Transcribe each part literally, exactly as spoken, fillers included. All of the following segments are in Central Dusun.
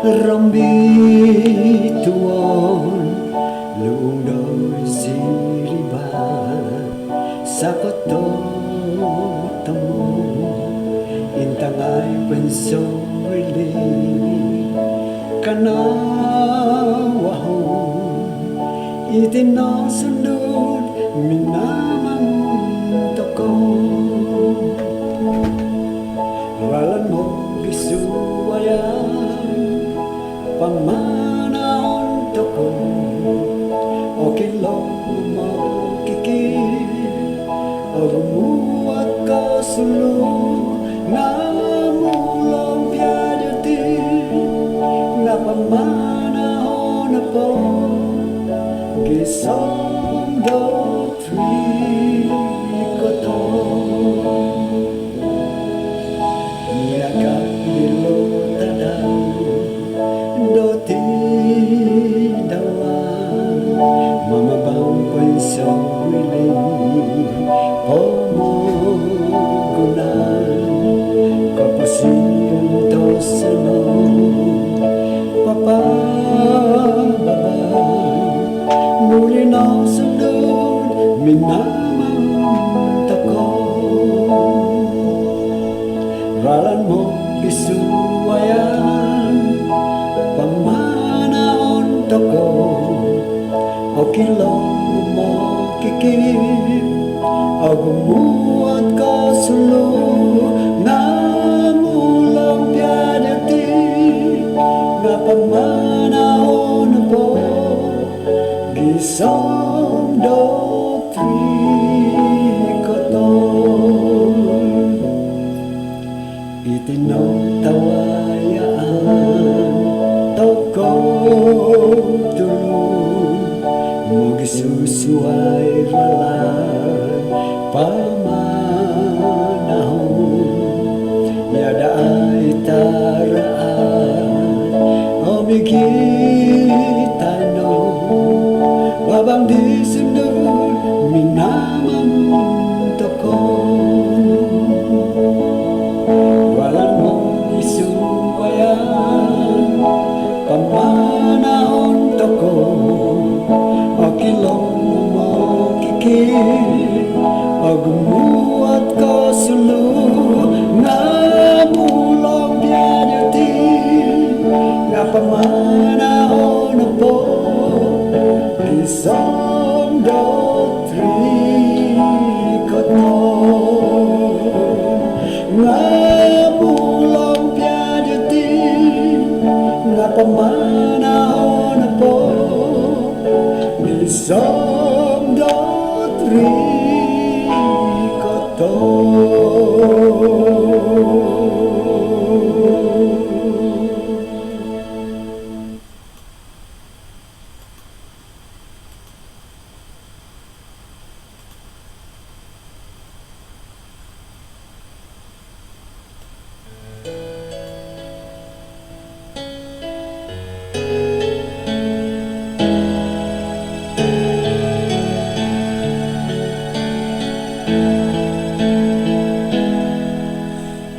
Rombituon luung do siriba, sakototomo intangai poinsoriling, kanawahon iti no sundut minamangun tokou. Ralan mogisuayan pamanahon tokou, okilong mokiki, ogumuat kosulu, nga mulong pia diti, nga pamanahon nopo gisom do trikoton. Miaga' ilo tadau do tidawai, mamabang poinsoriling pomogunan, koposion tosono papababang, muli no sundut minamangun tokou. Ralan mogisuayan pamanahon tokou, okilong mokiki, ogumuat kosulu, nga mulong pia diti, nga pamanahon nopo gisom do trikoton. Iti no tawayaan tokou tulun, mogisusuai ralan pamanahon, iada' ai taraat om igitai no, babang di sundut minamangun tokou. Ralan mogisuayan pamanahon tokou, okilong mokiki, ogumuat kosulu, nga mulong pia diti, nga pamanahon nopo gisom do trikoton. Nga mulong pia diti, nga pamanahon nopo gisom do trikoton.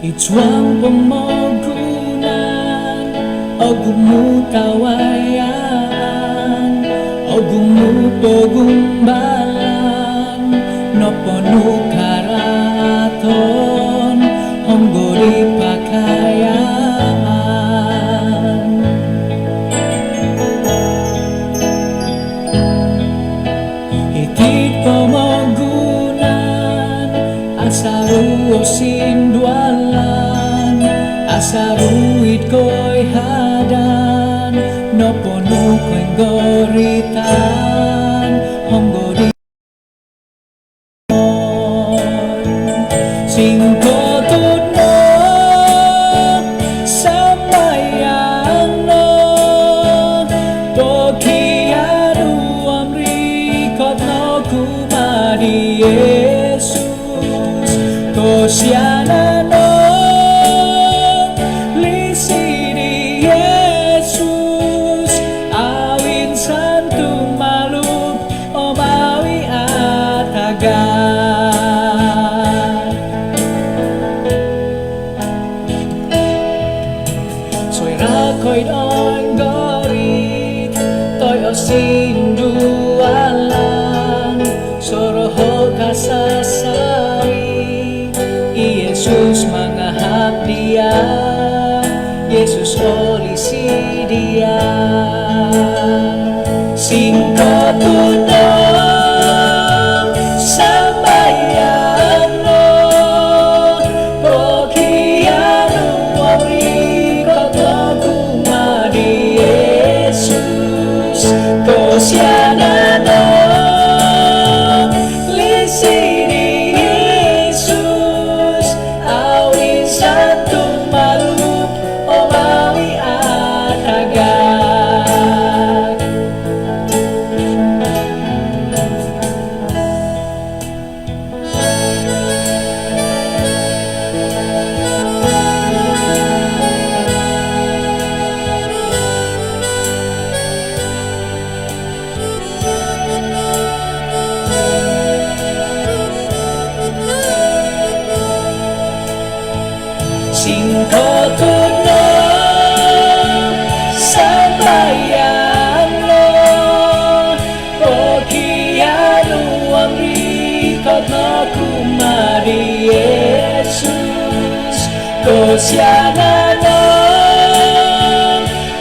Id suang pomogunan, ogumu' tawayaan, ogumu' pogumbalan, noponu' karaaton, honggo di pakayaan. Iti pomogunan, asaru o sindualan, asaru id koihadan, noponu' koinggoritan, honggo di sambayang no, pokianu om rikot no kumaa di Yesus. Kosianan no, lisi di Yesus, au insan tumalub om au i' atagak. Soira' ko id Rikot no kumaa di Yesus, kosianan no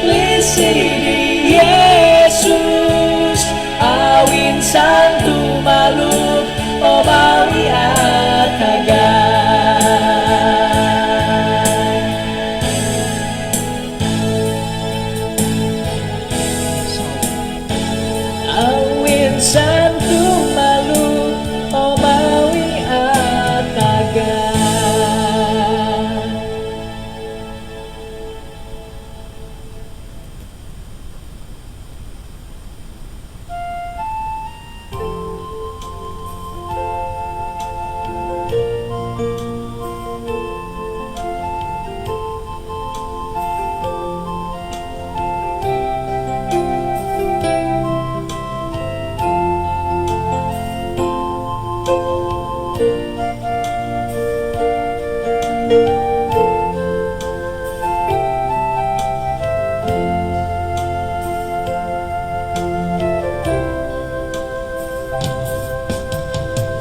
lisi di Yesus, au insan tumaluk om au i' ataga. Au insan tumaluk om au i' ataga.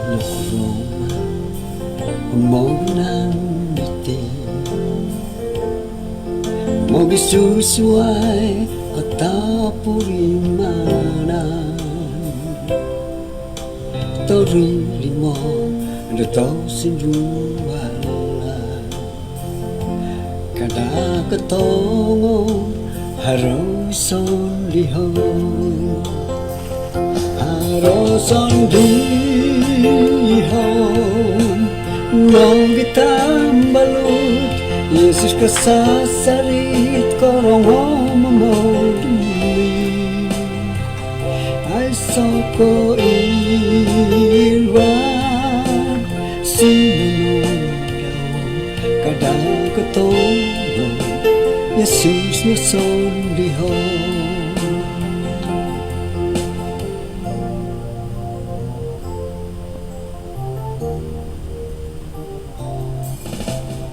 Nokorongou om mogunan diti mogisusuai o topurimanan, toririmo do tosindualan. Kada kotongo, haro sondihon. Haro sondihon nogi tambalut, Yesus kasasarit, korongou om momoduli. Aiso' ko iran sinunundau, kada' kotongo, Yesus no sondihon.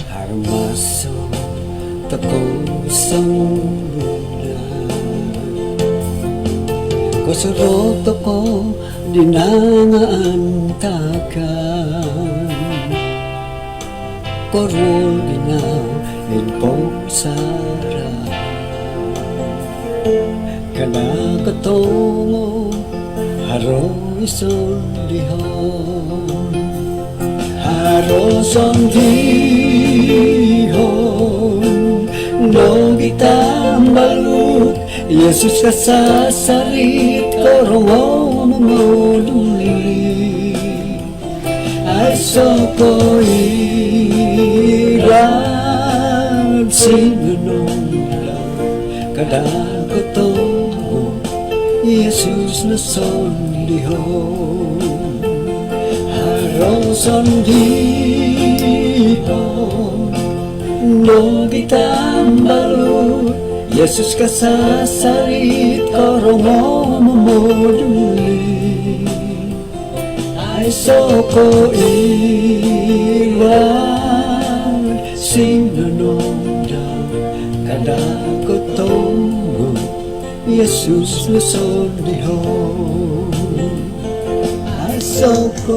Haro maso tokou songulun, kosorou tokou di nangaantakan, koruol ginavo id pomusarahan. Kada' kotongo, haro i sondihon. Haro sondihon nogi tambalut, Yesus kasasarit, korongou om momoduli. Aiso' ko iran sinunundau, kada' kotongo, Yesus no sondihon. Haro sondihon nogi tambalut, Yesus kasasarit, korongou om momoduli. Aiso' ko iran sinunundau, kada' kotongo, Yesus no sondihon. Aiso' ko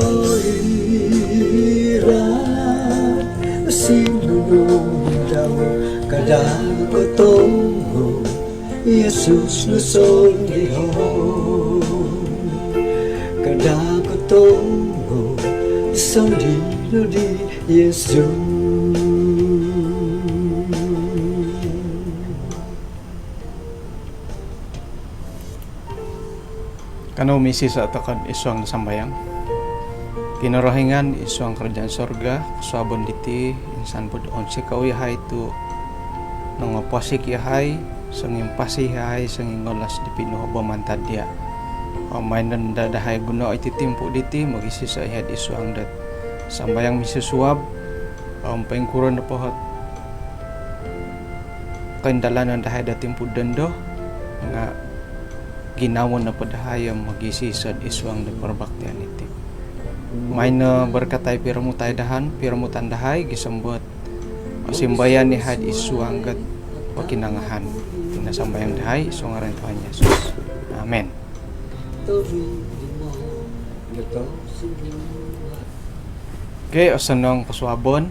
iran sinunundau, kada' kotongo, Yesus no sondihon. Kada' kotongo, sondihon di Yesus. Kanou misiso' toko'd isuang do sambayang. Kinorohingan isuang karajaan sorga, kosuabon diti insan po'd ounsikou iyahai tu' nongoposik iyahai, songimpasi iyahai, songingolos di pinuhobo mantad diya'. Om maino daa dahai guno iti timpu' diti mogisiso' iyahai'd isuang dot sambayang misusuab, om poingkuro nopo ot koindalanon dahai do timpu' dondo nga' ginawo nopo dahai om mogisiso'd isuang do porbaktian iti. Maino borkatai piromutai dahan, piromutan dahai gisom dot osimbayan iyahai'd isuang dot pokinongohan. Iti no sambayang dahai isuang ngaran Tuhan Yesus. Amin. Okey, osonong kosuabon.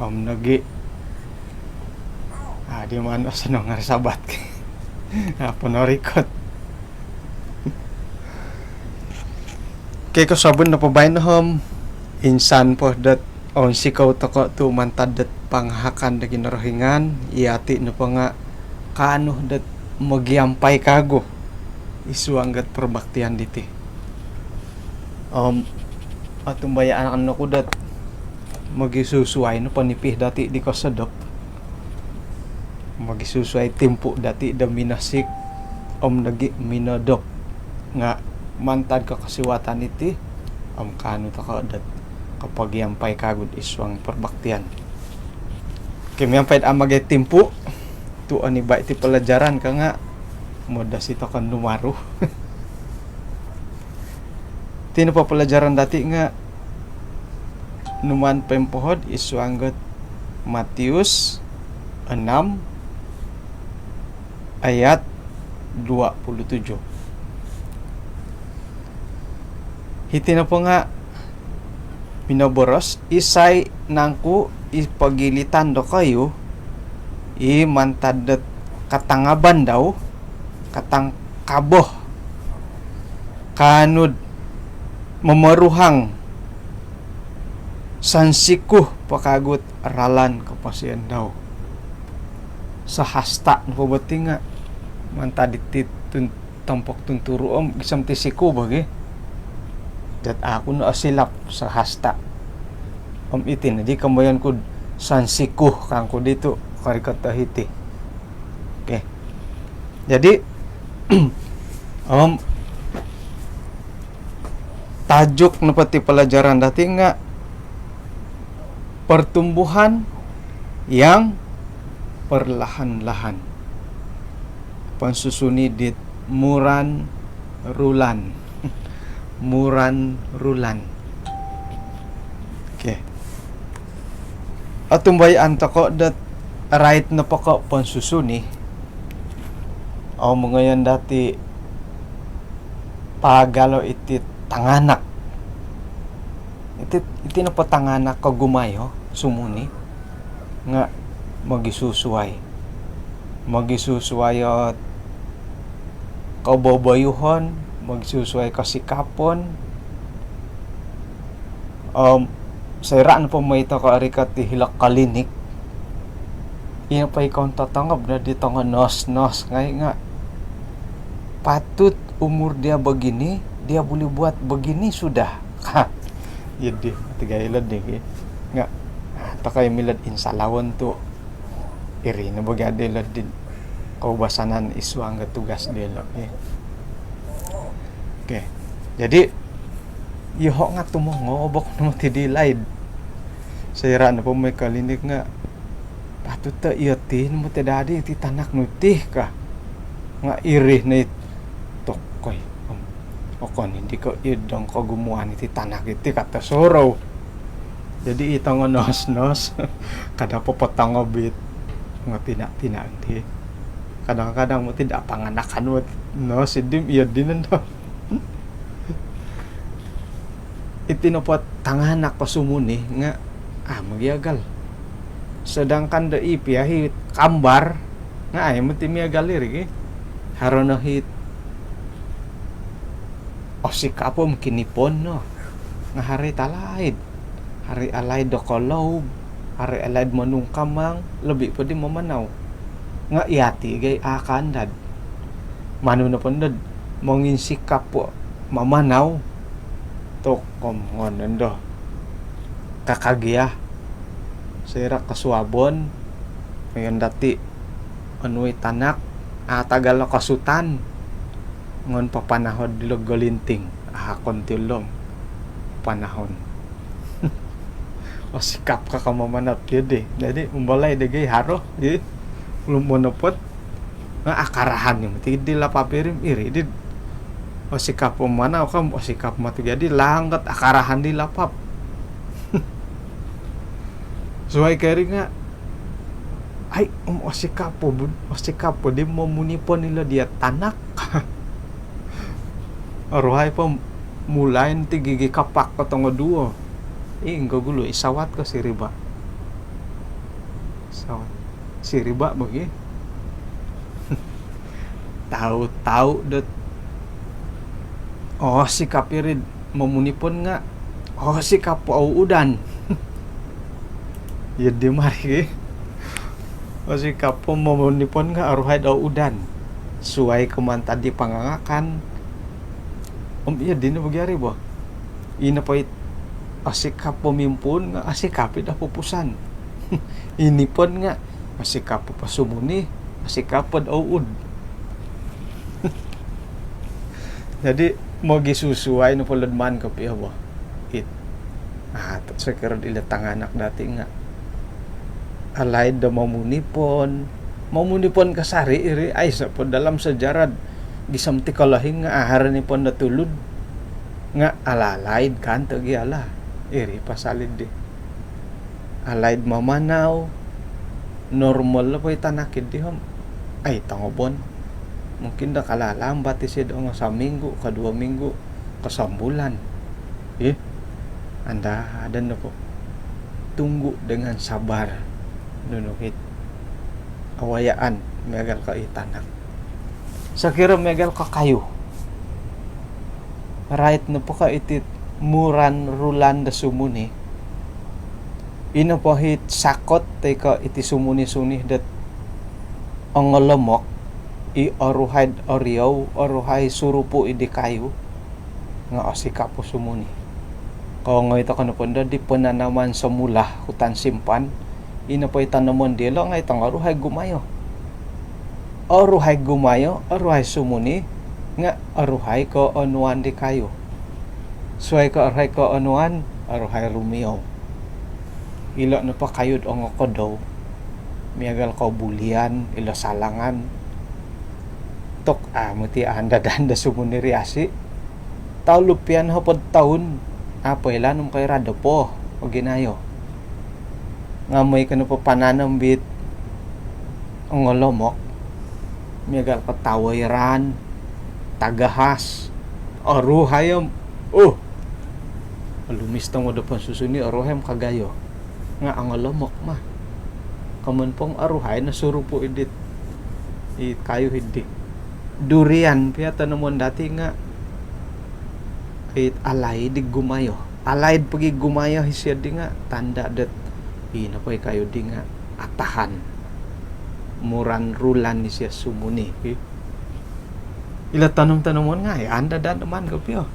Om nogi, ah, di maan osonong hari Sabat. Apa norikot? Okey, kosuabon nopo baino om insan po dot onsikou toko' tu' mantad dot pangahakan do Kinorohingan, iyati' nopo nga' kaanu dot mogiampai kagu id suang dot perbaktian diti. Om otumbayaan oku dot mogisusuai nopo nipi dati' di kosodop. Mogisusuai timpu' dati' do minosik om nogi' minodop. Nga' mantad ko kosiwatan iti om kaanu toko' dot kopogiampai kagu id suang perbaktian. Okey, miampai do a' magai timpu' tu' oniba' iti pelajaran ka nga' modosi toko' numaru. Iti nopo pelajaran dati' nga' numaan poimpohod id suang dot Matius enam ayat dua puluh tujuh. Hiti nopo nga' minoboros, isai nangku' i pogilitan dokoyu i mantad dot katangaban dau, katangkabo, kaanu'd momoruhang sansiku po kagu'd ralan koposion dau. Sahasta' nopo bo ti nga' mantad diti tun- tompok tunturu' om gisom ti siku bo gi. Dot aku no osilap sahasta'. Om iti noddi komoyon ku'd sansiku kangku ditu' korikot do hiti. Okey. Jadi, om tajuk nopo ti pelajaran dati' nga' pertumbuhan yang perlahan-lahan. Ponsusuni dit muran-rulan. Muran-rulan. Okey. Otumbayaan toko' dot rait nopo ko' ponsusuni, om ngoyon dati' paagalo' iti tanganak. Iti, iti nopo tanganak ko gumayo sumuni nga' mogisusuai. Mogisusuai o koboboyuhon, mogisusuai kosikapon. Om soira' nopo moi toko' orikot i hilo' klinik, ino po i kontotongob noddi tongo nos-nos ngai' nga' patut umur dia begini, dia boleh buat begini sudah. Ka. Iyo di, tiga ilo'd di ki. Nga' toko' i milo'd insalawon tu' iri no bo gia dilo' di koubasanan id suang do tugas dilo' ki. Okey. Jadi, iyoho' nga' tumongob oku no moti di laid. Soira' nopo moi klinik nga' patut do iyo ti no moti dadi iti tanak nu ti ka. Nga' iri no it tokoi. Okon i' di ko' idong kogumuan iti tanak iti ka tosorou. Jadi i tongo nos-nos kada' popotongob it tongo tina'-tina' ti. Kadang-kadang moti da panganakan moti nos iddi om iyo di nondo. Iti nopo tanganak ko sumuni nga' a' mogiagal. Sedangkan do i piya i kambar nga' a' i' moti miagal iri ki. Haro no it osikap om kinipon no. Nga' haro it alaid. Haro it alaid do koloub, haro it alaid monungkamang, lobi' poddi mamanau. Nga' iyati' gai' a' kaandad. Manu nopo nondo'd monginsikap po mamanau, tokom ngonondo. Kaka gia. Soira' kosuabon, ngoyon dati' onuo' i tanak, a' tagal no kosutan. Ngoyon papanaho'd ilo' golinting, ahakon ti ilo' om panahon. Osikap ka ka mamanau ti di. Jadi umbalai di gai' haro, i. Ulun monopot. Nga' akarahan ni moti di lapap iri, iri di. Osikap mamanau ka om osikap moti, jadi langgat akarahan di lapap. Suwai ko iri nga', ai, om osikap po bud-, osikap po di momunipon ilo' diya' tanak. Oruhai po mulai no ti gigi kapak ko tongo duo. Inggo gulu i sawat ko siriba'. Sawat. Siriba' bagi. Tau-tau dot. Oh, sikap iri'd momunipon nga'. Oh, sikap po au udan. Iyo di mari. Oh, sikap po momunipon nga' oruhai'd au udan. Suwai ko mantad di pangangakan. Om iyo dino bagi ari bo. Ino po it asikap po mimpuun nga' asikap id apupusan. Inipon nga' asikap po sumuni, asikap po'd au ud. Jadi mogisusuwai no po lod maan kopio bo. It. Ah, sokiro ilo tanganak dati nga' alaid do momunipon. Momunipon kasari iri, aiso po dalam sejarah gisom ti kolohing nga' aharo nipon do tulun nga' alalaid kan to gi ala. Iri pasal di alaid mamanau. Normal po i tanak di om ai tongobon. Mungkin do kalalambat isi do ngo saminggu, ka dua minggu, ka sambulan. Ih, anda ada nopo. Tunggu dengan sabar. Nunu hit awayaan miagal ka i tanak. Sokiro miagal ka kayu. Rait nopo ka iti muran rulan do sumuni. Ino po hit sakot toi ko iti sumuni-suni dot ongolomok i oruhai'd oriou, oruhai surupu' i di kayu. Nga' osikap po sumuni. Kongoi toko nopo ndo di penanaman semula hutan simpan, ino po i tanomon dilo nga' i tongoruhai gumayo. Oruhai gumayo, oruhai sumuni, nga' oruhai ko onuan di kayu. Suwai ko oruhai ko onuan, oruhai rumiou. Ilo nopo kayu'd ongokodou. Miagal ko bulian, ilo salangan. Tok, ah, muti andadan do sumuni ri asi. Tau lupian hopod toun, apo ilan om koirad po, oginayo. Nga' moi ko nopo pananom bit ongolomok. Miagal ko tawoiran, tagahas, oruhai om. Uh. Olumis tongo do ponsusuni, oruhai om kagayo. Nga' ongolomok mah. Komon pong oruhai no surupu' idit. I kayu hiddi. Durian pia tanomon dati nga' it alaid di gumayo. Alaid pogi gumayo isio di nga' tanda' dot ino po i kayu di nga' atahan. Muran rulan isio sumuni. Ilo tanom-tanomon nga' andadan do maan kopio.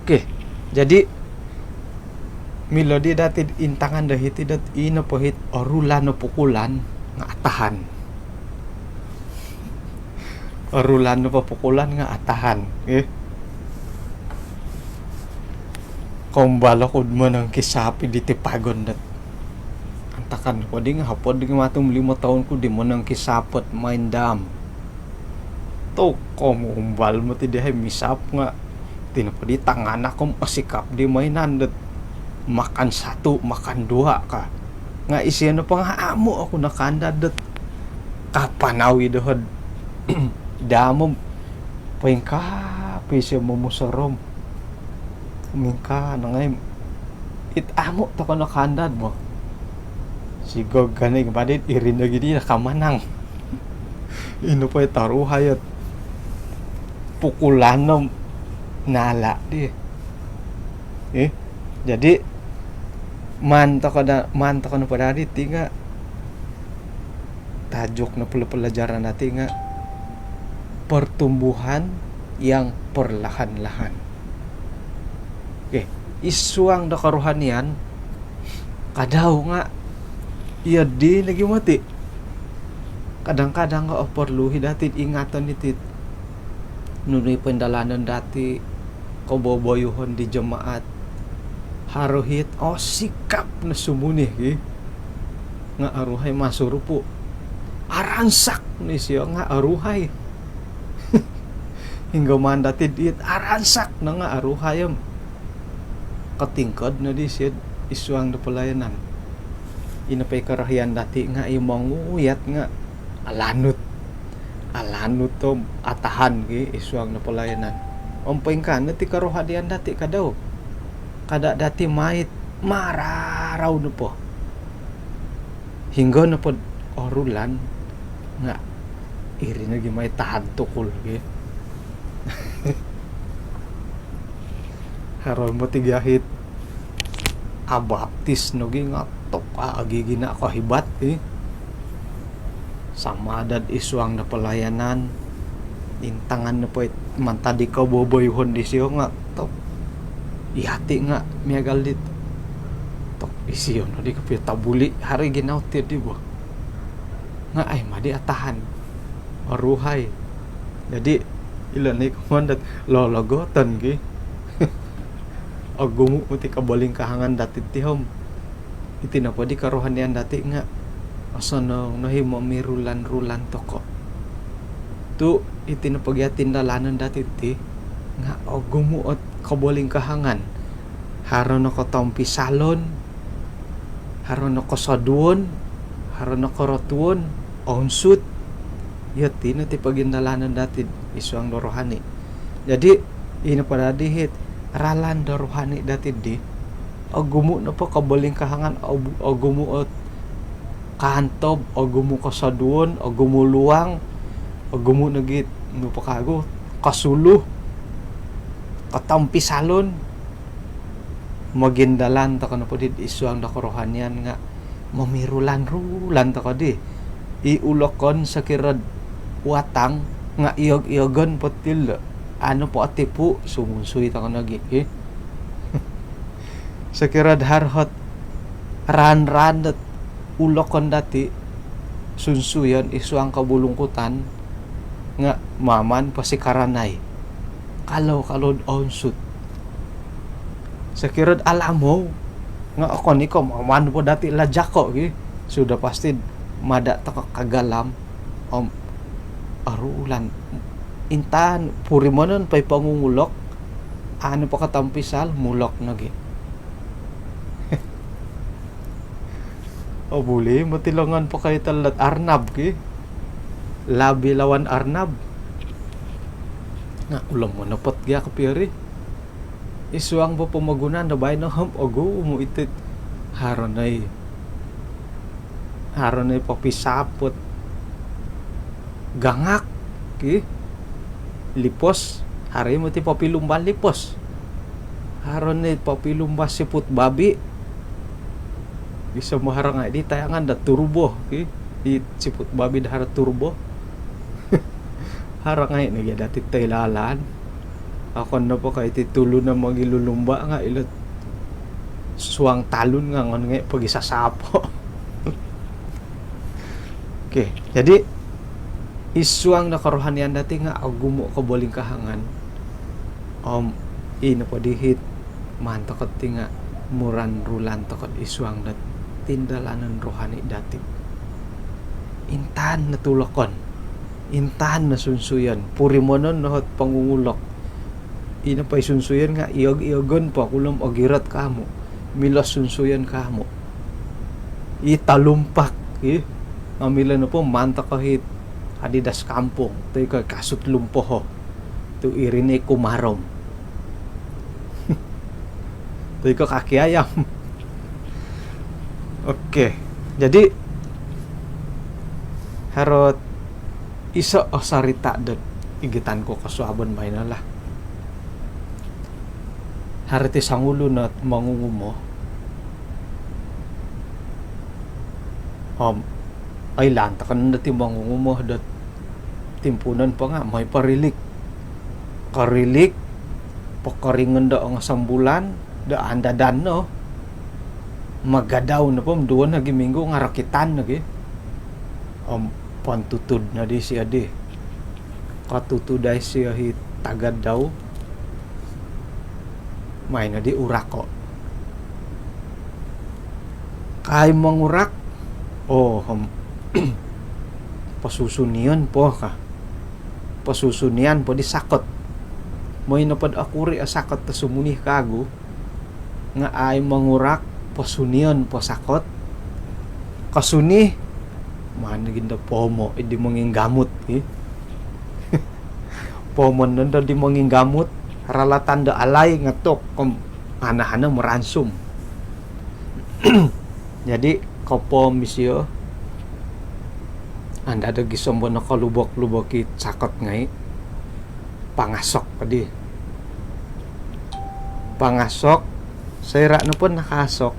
Okey. Jadi milo di dati intangan do hiti dot ino po hit orulan o pukulan nga' atahan. Orulan o pukulan nga' atahan. Eh. Kombalo ku'd monongki sapi di tipagon dot. Antakan po di nga' hopod di matum limo toun ku di monongki sapot main dam. Toko mumbal moti dihai misap nga' iti nopo di tanganak om osikap di mainan dot makan satu, makan dua ka. Nga' isio nopo nga' amu' oku nakandad dot kapanau i doho'd dam om poingkaa po isio momusorom. Mingkaa nangai it amu' toko nakandad bo. Sigog kani' badit iri nogi di nakamanang. Ino po i toruhai ot pukulan om nala' di. Eh, jadi maan toko da, maan toko nopo dadi ti nga' tajuk nopo pelajaran dati nga' pertumbuhan yang perlahan-lahan. Okey, id suang do kerohanian, kadau nga' iyo di nogi moti. Kadang-kadang nga' oporlu i dati ingaton iti. Nunu i pindalanon dati, koboboyuhon di jemaat. Haro hit, oh, sikap no sumuni, ki. Nga' oruhai masurupu'. Aransak no isio nga' oruhai. Hinggo maan dati dit aransak no nga' oruhai om. Kotingkod no di isio id suang do pelayanan. Ino po i korohian dati nga' i monguyat nga' alanut. Alanut om atahan ki id suang do pelayanan. Om poingkaa no ti korohanian dati' kadau. Kada' dati' mait mararau nopo. Hinggo nopo orulan nga' iri nogi mait tahan tukul gi. Haro moti gia hit abaptis nogi nga' tok a' ogi gina' kohibat i. Sama dot id suang do pelayanan, intangan nopo it mantad i koboboyuhon disio nga' tok. Iyati' nga' miagal dit tok isio nodi kopio tabuli' hari ginawo ti di bo. Nga' ai madi atahan. Oruhai. Jadi ilo ni komoyon dot lologoton ki. Ogumu' moti kobolingkahangan dati' ti om. Iti nopo di korohanian dati' nga' osonong no hi momirulan-rulan toko'. Tu' iti nopo gia tindalanon dati' ti nga' ogumu' ot kobolingkahangan. Haro no kotompisalon, haro no kosoduon, haro no korotuon, ounsut. Iyo ti no ti pogindalanon dati' id suang do rohani. Jadi ino po dadi hit ralan do rohani dati' di, ogumu' nopo kobolingkahangan, obu-, ogumu' ot kaantob, ogumu' kosoduon, ogumu' luang, ogumu' nogi' nopo kagu, kosuluh, kotompisalon, mogindalan toko' nopo di id suang do korohanian nga' momirulan-rulan toko' di. I ulokon sokiro'd watang nga' iyog-iyogon po ti lo. Anu po otipu', sumunsui toko' nogi' ki. Sokiro'd haro hot raan-raan dot ulokon dati', sunsuyon id suang kobulungkutan nga' maman po sikaranai. Kalau-kalau ounsut. Sokiro'd alamou nga' okon i' ko' maman po dati' lajako' gi. Sudah pasti mada' toko' kagalam. Om orulan. Intaan purimonon po i pongungulok. Anu po kotompisal, mulok nogi'. O buli moti longon po koi tolot arnab ki. Labi lawan arnab. Nga' ulom monopot gia kopio ri. Id suang po pomogunan do baino om ogumu' iti. Haro noi, haro noi popisaput gangak ki. Lipos, haro i' moti popilumba lipos. Haro ni popilumba siput babi. Iso mo haro ngai' di tayangan do turbo ki. I siput babi do haro turbo. Haro ngai' ni gia dati' toilaan. Okon nopo ko' iti tulun o mogilulumba nga' ilo suang talun nga' ngon ngai' pogisasapo. Okey, jadi id suang do korohanian dati' nga' ogumu' kobolingkahangan. Om ino po di hit maan toko' ti nga' muran-rulan toko' id suang do tindalanon rohani dati'. Intaan no tulokon, intaan no sunsuyon, purimonon no hot pongungulok. Ino po i sunsuyon nga' iyog-iyogon po, kulom ogirot ko amu', milo sunsuyon ko amu'. I talumpak i, mamilo nopo maan toko' hit Adidas kampung toi ko' kasut lumpoho. Tu' iri ni kumarom. Toi ko' kaki ayam. Okey. Jadi haro iso' o sarita' dot igitan ku kosuabon baino lah. Haro ti songulun ot mongungumo. Om oilaan toko' nondo ti mongungumo dot timpuunon po nga' moi porilik. Korilik, pokoringon do ongo sombulan do andadan no. Magadau nopo om duo nogi minggu nga' rokitan nogi. Om pontutud nodi sio di. Kotutudai sio hi tagad dau. Mai nodi urako'. Kai mongurak, oo, om posusunion po ka. Posusunian po di sakot. Moi nopod okuri' o sakot do sumuni kaagu nga' ai mongurak, posunion po sakot. Kosuni, maan nogi ndo poomo' di monginggamut ki. Poomon nondo di monginggamut, Ralatan do alai nga' tok om hana-hana meransum. Jadi kopom isio, andado gisom bo nokolubok-lubok i sakot ngai', pangasok kadi. Pangasok, soira' nopo nakaasok,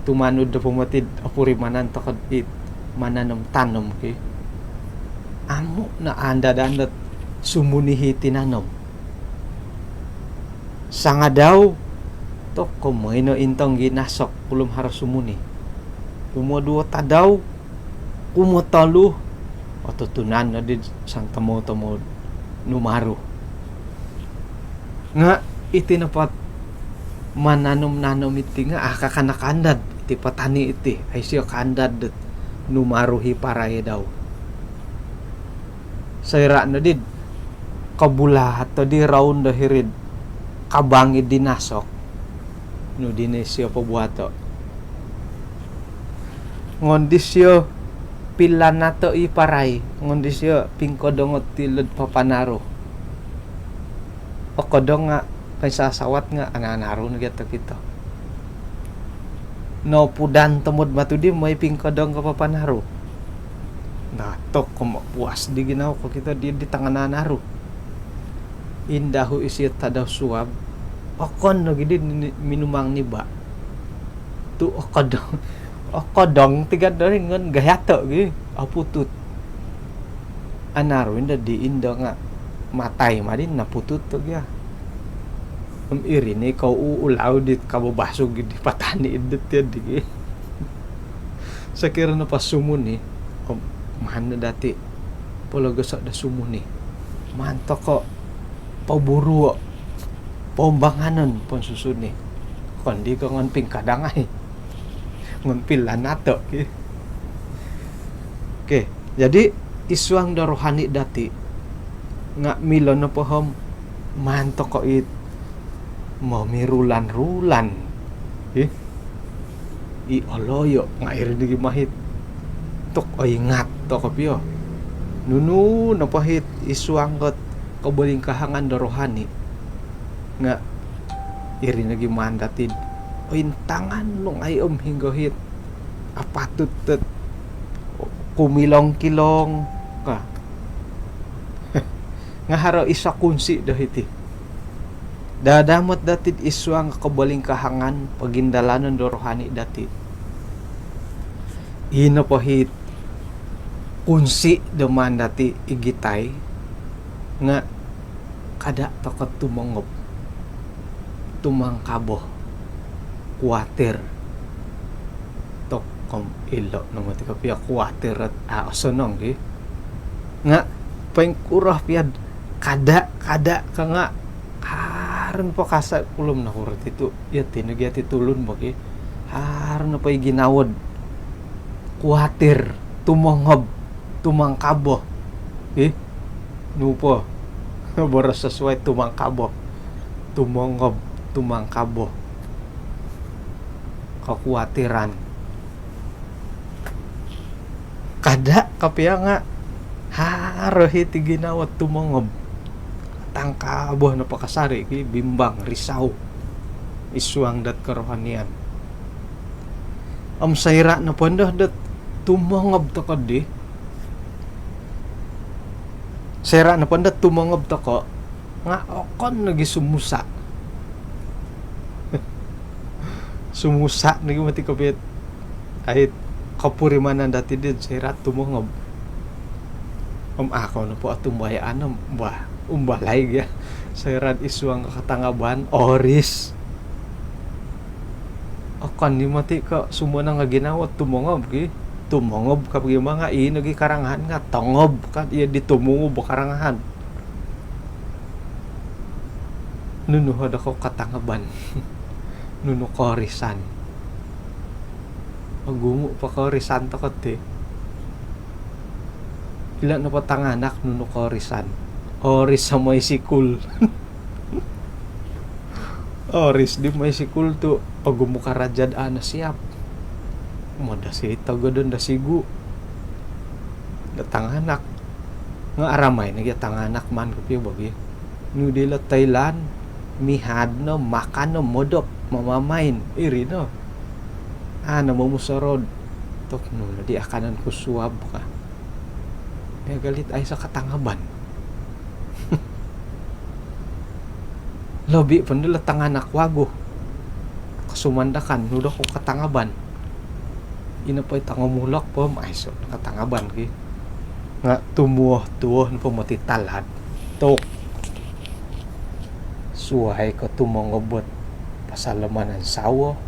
tumanud do pomoti'd opurimanan toko' di mananom-tanom ki. Amu' no andadon dot sumuni i tinanom. Sangadau, toko' moi no intong gi nasok, kulom haro sumuni. Kumoduo tadau, kumotolu, otutunan noddi sangtomou-tomou numaru. Nga' iti nopo mananom-nanom iti nga' a' kakanak andad, iti patani' iti, a' isio kaandad dot numaru i parai dau. Soira' noddi kobulato' di roun do hiri'd kabang i di nasok, nu dino isio pobuato'? Ngon disio pilanato' i parai, ngon disio pingkodongo' ti ilo'd papanaru. Okodong nga' koinsasawat nga' ananaru nogi' okito. Nopudan tomod matu di moi pingkodong ko papanaru. Nah, toko' om puas di ginawo kokito di, di tangananaru. Indahu isio tadau suab, okon nogi di ni-, minumang niba'. Tu' okodong, okodong tigad do ringon gayato' gi, oputut. Anaru indo di indo nga' matai madi naputut tu' gia. Om iri ni kou u-, ulau di kababasug di patani' indo tiyo di gi. Sokiro nopo sumuni, om maan no dati' pologoso' do sumuni. Maan toko' poburuo', poumbanganon, ponsusuni. Okon di ko' ngon pingkadangai, ngon pilanato' ki. Okey, jadi id suang do rohani dati' nga' milo nopo om maan toko' it momirulan-rulan. Ih. I oloyo' nga' iri nogi ma hit tu' oingat toko' pio. Nunu nopo hit id suang dot kobolingkahangan do rohani nga' iri nogi maan dati'd ointangan nung ai om hinggo hit apatut dot kumilong-kilong ka. Nga' haro iso kunsi' do hiti. Dadamot dati'd id suang kobolingkahangan pogindalanon do rohani dati'. Ino po hit kunsi' do maan dati' igitai nga' kada' toko' tumongob, tumangkabo, kuwatir. Toko' om ilo' no moti kopio kuwatir ot a' osonong ki. Nga' poingkuro pia'd kada', kada' ka nga' haro po kasa' kulom nokuro ti tu' iyo ti nogi ati tulun bo ki. Haro nopo i ginawo'd kuwatir, tumongob, tumangkabo. Ih, nu po? Boros sasuai tumangkabo. Tumongob, tumangkabo. Kokuwatiran. Kada' kopio nga' haro hiti ginawo't tumongob. Tangkabo nopo kasari' ki, bimbang, risau id suang dot korohanian. Om soira' nopondo dot tumongob toko'ddi, soira' nopondo tumongob toko' nga' okon nogi sumusa'. Sumusa' nogi moti kopio't ai kopurimanan dati'ddi soira' tumongob. Om a' kou nopo otumbayaan om bah, umbalai gia. Soira'd id suang katangaban, oris. Okon i moti ko' sumonong o ginawo't tumongob ki. Tumongob ka bagi ma nga' ii nogi karangahan nga' tongob ka, iyo di tumongob o karangahan. Nunu ho do kou katangaban? Nunu koorisan? Ogumu' po koorisan toko' ti. Ilo' nopo tanganak nunu koorisan? Oris o moi sikul. Oris di moi sikul tu' ogumu' karaja'd a' nosiap. Modosi togodon do sigu' do tanganak. Nga' aramai nogi o tanganak maan kopio bo gi. Nu dilo Thailand, mihad no, makan no, modop, mamamain, iri no. A' no momusorou. Tok nu no di akanon ku suab ka. Miagal it aiso katangaban. Lobi po dilo tanganak wagu. Kosumandakan, nu dokou katangaban. Ino po i tongomulok po, aiso katangaban ki. Nga tumuo-tuo nopo moti talad. Tok. Suai ko tumongob ot pasal manansawo.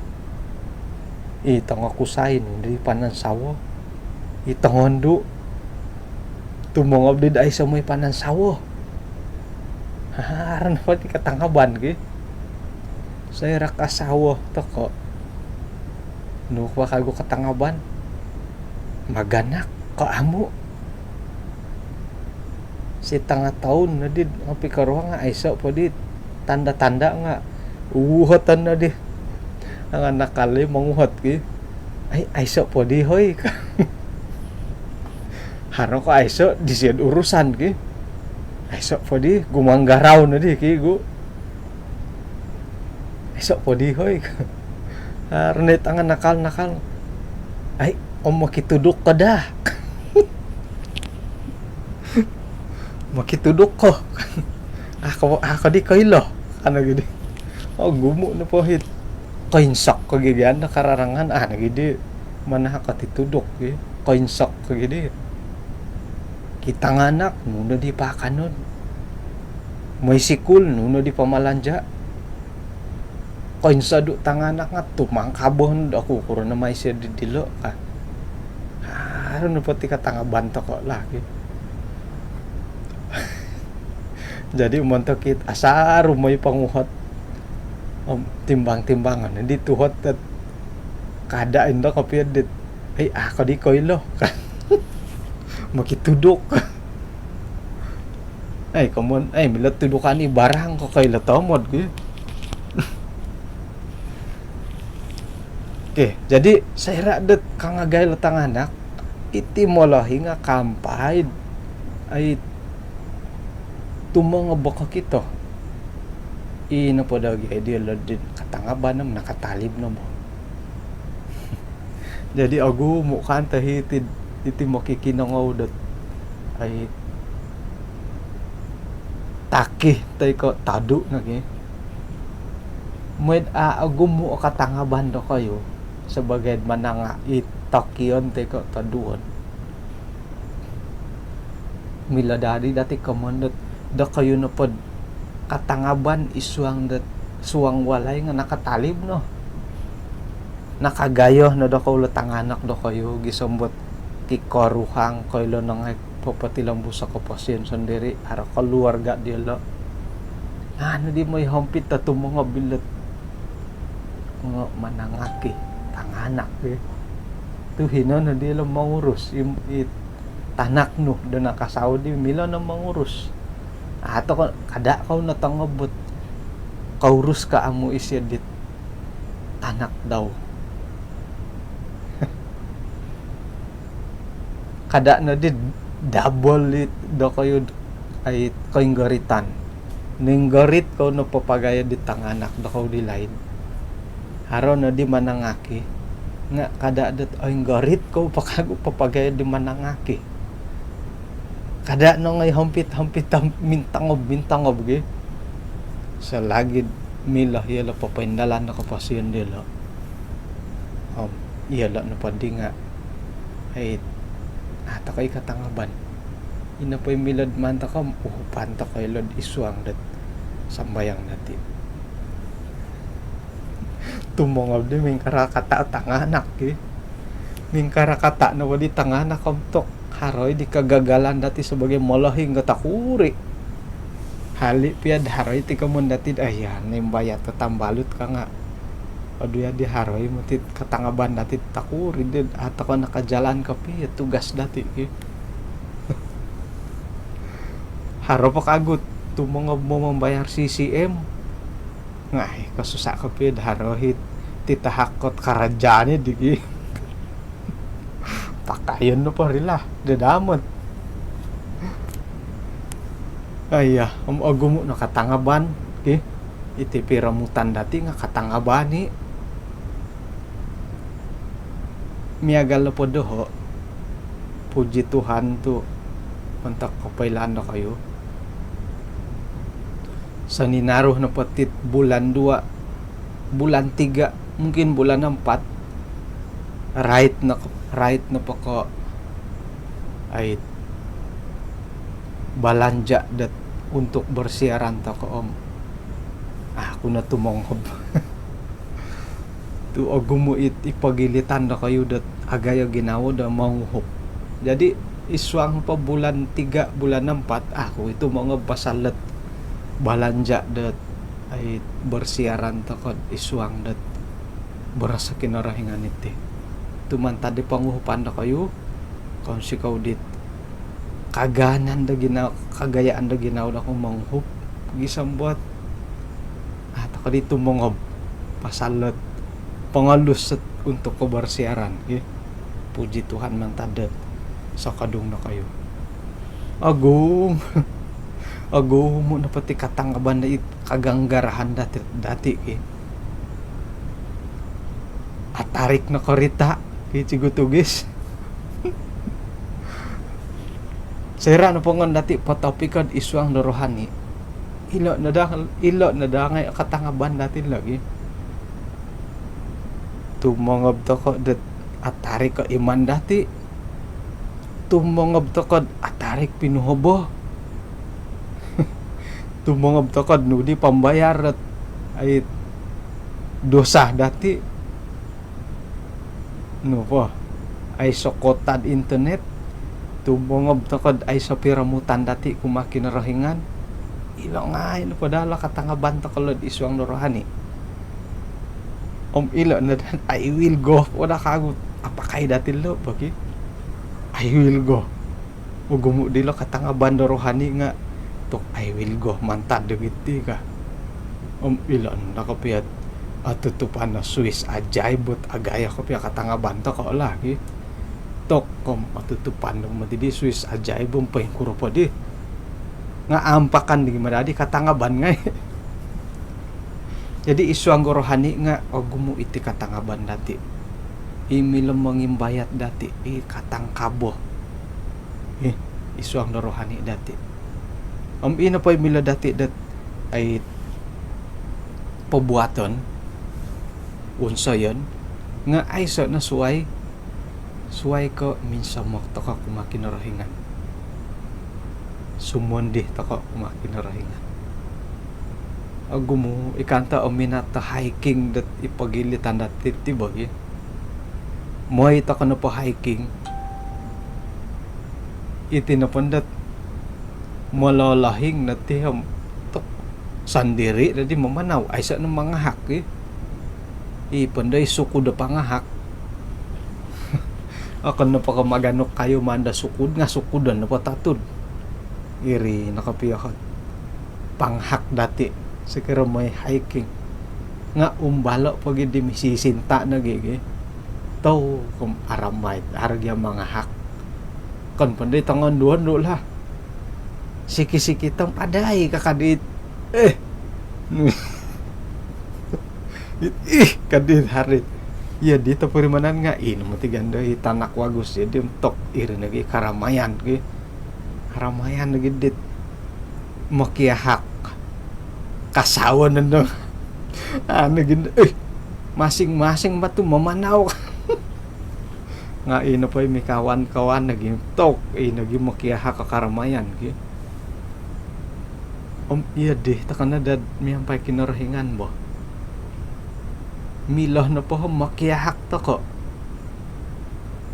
I tongokusai nu di panansawo. I tongondu tumongob di aiso moi panansawo. Haro nopo ti katangaban ki. Soira kasawo toko. Nu po kagu katangaban. Maganak ko amu. Sitanga toun no di, ngopikoro nga aiso po di tanda-tanda nga uhoton no di. Tanganakal i monguhot ki. Ai, aiso po di hoi. Haro ko aiso, disio urusan ki. Aiso po di, gumanggarau no di ki gu. Aiso po di hoi. Haro no tanganakal-nakal. Ai, om mokituduk ko daa. Mokituduk ko. Ako, ako di koilo. Ano gidi. Ogumu nopo it. Koinsok ko gidi, ano kararangan. Ano gidi. Manahak ko ti tuduk gi. Koinsok ko gidi. Ki tanganak, nu no di paakanon. Moi sikul, nu no di pamalanja. Koinsodu tanganak nga tumangkabo no do kukuro no mai sio di dilo ka. Haro nopo ti katangaban toko lah ki. Jadi montok it asaru moi ponguhot. Om timbang-timbangan di tuhot dot kada indo kopio dit. Ai, ako di koilo. Mokituduk. Ai, komon, ai, milo tudukan i barang ko koilo tomod gi. Okey, jadi soira dot kangagai lo tanganak, iti molohing nga kaampai. Ai, tumongob ko kito. I nopo do gi, ai, diolo di katangaban om nakatalib no bo. Jadi ogumu kan to hiti, iti mokikinongou dot, ai, taki toi ko todu no gi. Moi'd a ogumu o katangaban dokoyu sabagai mananga i tokion toi ko toduon. Milo dadi dati komon dot, dokoyu nopod katangaban i suang dot, suang walai nga nakatalib no. Nakagayo no dokou lo tanganak dokoyu gisom dot kikoruhang koilo nongoi popotilombus o koposion sondiri, haro koluarga diolo. Anu di moi hompit do tumongob ilo dot ngo manangaki tanganak di. Tu hino no diolo mongurus i, i tanak nu do nakasawo di milo no mongurus. Atau ko, kada kou no tongob dot kourus ko amu isio dit tanak dau. Kada no di double it dokoyu, ai, koinggoritan. Noinggorit kou no papagayo di tanganak dokou di laid. Haro no di manangaki. Nga kada dot oinggorit kou po kagu papagayo di manangaki. Kada nongoi hompit-hompit, mintongob, mintongob gi. Selagi milo yolo popoindalan do koposion diolo. Om yolo nopo di nga, ai, a tokou i katangaban. Ino po i milo dot maan tokou om uhupan tokou ilo dot i suang dot sambayang dati. Tumongob di mingkarakata tanganak ki. Mingkarakata nopo di tanganak om tok haro i di kagagalan dati sabagai molohing nga tokuri. Hali pia dot haro i ti komon dati, ai, ya, nimbayat ko tambalut ka nga. Odu ya di haro i moti katangaban dati tokuri di, a tokou nakajalan kopio tugas dati ki. Haro po kagu tumongob mo mambayar C C M. Nga, ai, kosusa kopio dot haro i ti tahak ot karaja ni di gi. Pakaion nopo ri lah, dadamot. Aiya, om ogumu' no katangaban ki. Iti piromutan dati' nga' katangaban i'. Miagal nopo doho', puji Tuhan tu' montok kopoilaan dokoyu, soninaru nopo ti bulan dua, bulan tiga, mungkin bulan empat, rait no, rait nopo ko' ai balanja' dot untuk bersiaran toko' om aku no tumongob. Tu' ogumu' it ipogilitan dokoyu dot agayo ginawo do monguhup. Jadi isuang po bulan tiga, bulan empat, aku i' tumongob pasal dot balanja' dot ai bersiaran toko'd isuang dot boros Kinorohingan iti. Tu' mantad di ponguhupan dokoyu, kounsikou dit kagaanan do ginawo, kagayaan do ginawo dokoyu monguhup gisom dot a' toko' di tumongob pasal dot pongolus dot untuk kebersiaran ki. Puji Tuhan mantad dot sokodung dokoyu. Ogumu', ogumu' nopo ti katangaban do it kaganggarahan dati', dati' ki. Atarik no korita' ki, Cigu Tugis. Soira' nopo ngoyon dati' potopikon isuang do rohani, ilo' no daa, ilo' no daa ngai' katangaban dati' logi. Tumongob toko' dot atarik o iman dati'. Tumongob toko'd atarik pinuhobo. Tumongob toko'd nu di pambayar dot ai dosa dati'. Nu po, aiso' kota'd internet. Tumongob toko'd aiso' piromutan dati' kumaa Kinorohingan. Ilo' ngai' nopo daa lo katangaban toko' lo'd isuang do rohani. Om ilo' no daa, I will go po daa kagu apakai dati' lo' pogi. I will go. Ogumu' dilo katangaban do rohani nga' tu' I will go mantad do giti ka. Om ilo' no kopio otutupan no suis ajaib dot agayo kopio katangaban toko' lagi. Tu' om otutupan do moti di suis ajaib om poingkuro po di. Nga' ampakan di madadi katangaban ngai'. Jadi isuang do rohani nga' ogumu' iti katangaban dati'. I milo mongimbayat dati', i katangkabo. Ih, isuang do rohani dati'. Om ino po i milo dati' dot ai pobuaton, wonsoyon, nga' aiso' no suwai, suwai ko' minsomok toko' kumaa Kinorohingan. Sumondi toko' kumaa Kinorohingan. Ogumu' i' kanto o minat do hiking dot ipogilitan dati' ti bogi. Moi toko' nopo hiking, iti nopo ndot mololohing no ti om tu' sondiri' noddi mamanau, aiso' no mangahak i'. I' pondo i sukud do pangahak. Okon nopo ko' maganu kayu maan do sukud nga' sukudon nopo tatud. Iri no kopio ot pangahak dati' sokiro moi hiking. Nga' umbalo' pogi di misisinta' nogi gi. Tu' kom aramai, haro gia mangahak. Okon pondo i tongondu-ondu lah. Siki-siki tom adai kakadit. Eh. Ih, kadit hari. Iyo di topurimanan nga' ino moti gando i tanak wagu, iyo di tu' iri nogi karamayan gi. Karamayan nogi dit mokiahak. Kasawo nondo. Anu gin, eh, masing-masing matu mamanau. Nga' ino po i mikawan-kawan nogi tu' ino gi mokiahak o karamayan gi. Om iyo di toko' no dad miampai Kinorohingan bo. Milo nopo om mokiahak toko'.